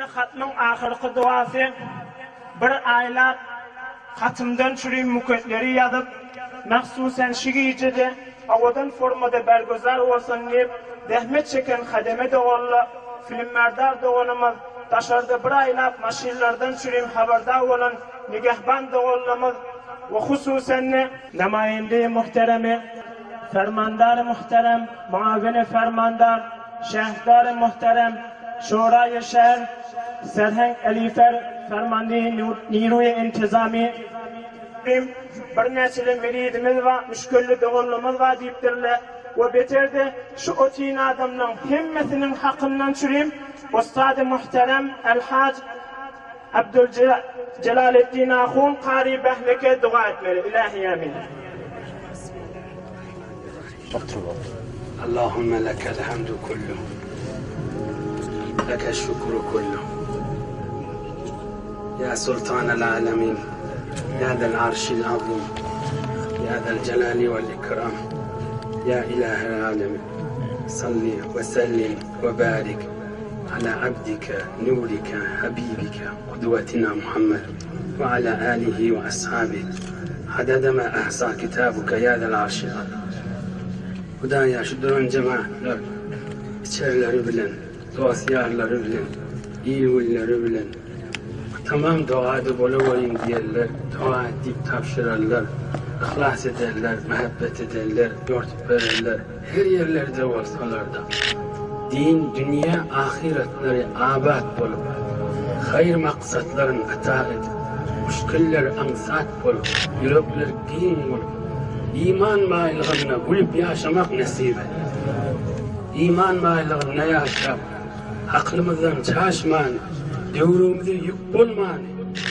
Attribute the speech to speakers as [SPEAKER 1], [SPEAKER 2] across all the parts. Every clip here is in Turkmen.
[SPEAKER 1] Indi hatmyň ahyrky duasy bir aýlap hatymdan çürim muketleri ýazyp, mahsusen şi gijede owadan formada bergüzar bolsun diýip zähmet çeken hademe doganla filmberdar doganymyz, daşarda bir aýlap maşynlardan çürim habardar bolan nigehban doganlamyz we hususen-de, Namaýende muhteremi, fermandary muhterem, muawini fermandar, şähdary muhterem, şoraýy şäher, serheng Elifer, fermandeýi niruýy intizami, birnäçeli müridimiz bar, müşgilli doganlarymyz bar diýipdirler we beter-de şu otyn adamlaryň hemmesiniň hakyndan çürim ussady muhterem El-Haj Abdul Jelaleddin Ahun Kary Behleke doga etmeli. Ilahi amin.
[SPEAKER 2] اللهم لك الحمد كله لك الشكر كله يا سلطان العالمين يا ذا العرش العظيم يا ذا الجلال والإكرام يا إله العالمين صل وسلم وبارك على عبدك نورك حبيبك قدوتنا محمد وعلى آله وأصحابه عدد ما أحصى كتابك يا ذا العرش العظيم Hudaýa şu duran jemagatlar içerileri bilen, dost-ýarlary bilen, il-günleri bilen tamam dogada bolaweriň diýerler, doga et diýip tabşyrarlar, yhlas ederler, mähebbet ederler, ýortup bererler, her ýerlerde bolsalar-da, din, dünýä, ahyretlary abat bolup, haýyr maksatlaryn ata edip, müşgiller aňsat bolup, ýürekler giň bolup, Iman baýlygynda gülüp ýaşamak nesip et. Iman baýlygynda ýaşap, aklymyzdan çaşman, döwrümize ýük bolman,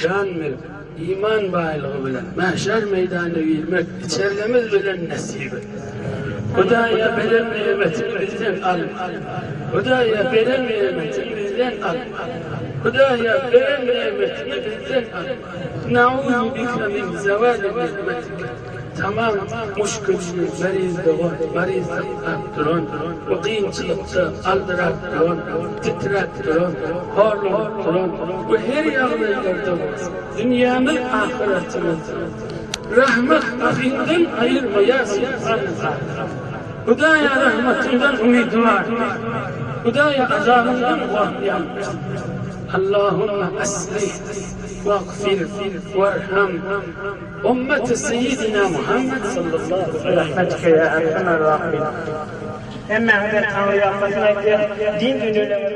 [SPEAKER 2] jan berip, iman baýlygy bilen mäşer meýdana girmek içerlemiz bilen nesip et. Hudaýa beren nemetini bizden al. Hudaýa beren nemetini bizden al. Hudaýa beren nemetini bizden al. Nauzu bike min zewali ni'metik. Tamam muşkilli maryz dogan, maryz saklap duran we kynçylykda aldyrap duran, titräp duran, horlanyp duran we her ýagdaýlarda bolsa dünýämiz ahyretimiz rahmet ahyňdan aýyrma ýa Subhanallah. Hudaýa rahmatyňdan umydywar. Hudaýa azabyňdan gorkýan. Allahumma aslih wagfir warham ummete seýidina Muhammed sallallahu aleýhi.
[SPEAKER 1] Rahmetike ýa erhamer rahimin. Hemmäňize Taňry ýalkasyn aýtýas. Din dünýeleriňiz.